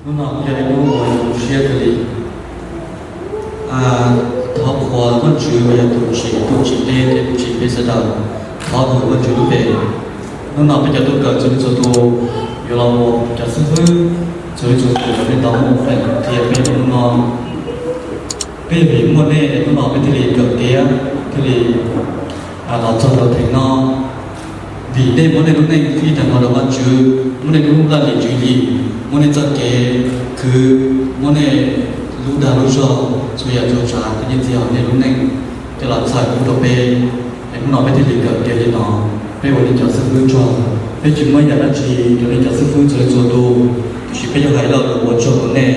Hnub no kuj yog ib hnub uas zoo siab kawg li. Thov qhuas Vajtswv uas yog tus tsim dub tsim deb thiab tsim peb sawv daws. Thov qhuas Vajtswv lub npe. Hnub no peb cov tub kawm txhua leej txhua tus yuav los ua cov xib fwb txhua leej txhua tus uas nej tau muaj feem qhia peb hnub no. Peb yog vim muaj nej hnub no peb thiaj li kawm tiav, thiaj li los txog rau theem no. Vim nej muab nej lub neej fij tag nrho rau Vajtswv, muab nej lub laj lim tswv yim, muab nej txoj kev khwv, muab nej lub dag lub zog, txhua yam txhua tsav thiab nyiaj txiag hauv nej lub neej coj los txhawb pub rau peb. Es hnub no peb thiaj li kawm tiav li no. Peb ua nej cov xib fwb tsaug. Peb tsis muaj yam dab tsi rau nej cov xib fwb txhua leej txhua tus, tiam sis peb yuav hais lo lus ua tsaug rau nej.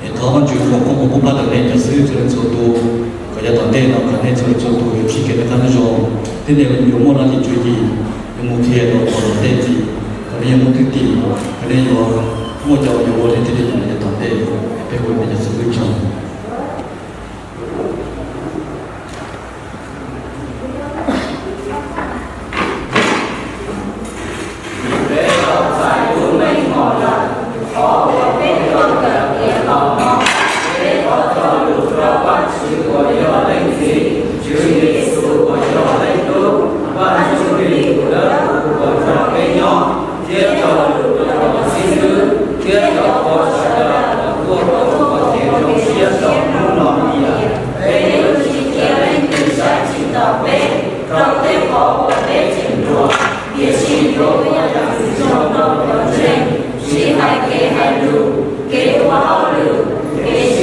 Es thov Vajtswv foom koob hmoov pub pab rau nej cov xib fwb txhua leej txhua tus, kom yav tom ntej no kom nej txhua leej txhua tus yuav ntsib kev noj qab nyob zoo, thiab nej yuav muaj laj lim tswv yim, yuav mus qhia rau tom ntej ntxiv, kom nej yuav muaj twj tim, kom nej yuav muaj cov uas yuav ua nej thiaj li nyob yav tom ntej. Peb ua nej cov xib fwb tsaug. Thiab cov lus rau cov xib fwb, thiab cov pog sawv daws uas tuaj koom qhov kev zoo siab rau hnub no tias peb yuav tsis cia leej twg saib tsis taus peb, rau tej qhov uas peb tseem hluas, tiam sis yuav ua yam twg zoo rau cov ntseeg, sib hais kev hais lus, kev ua hauj lwm, kev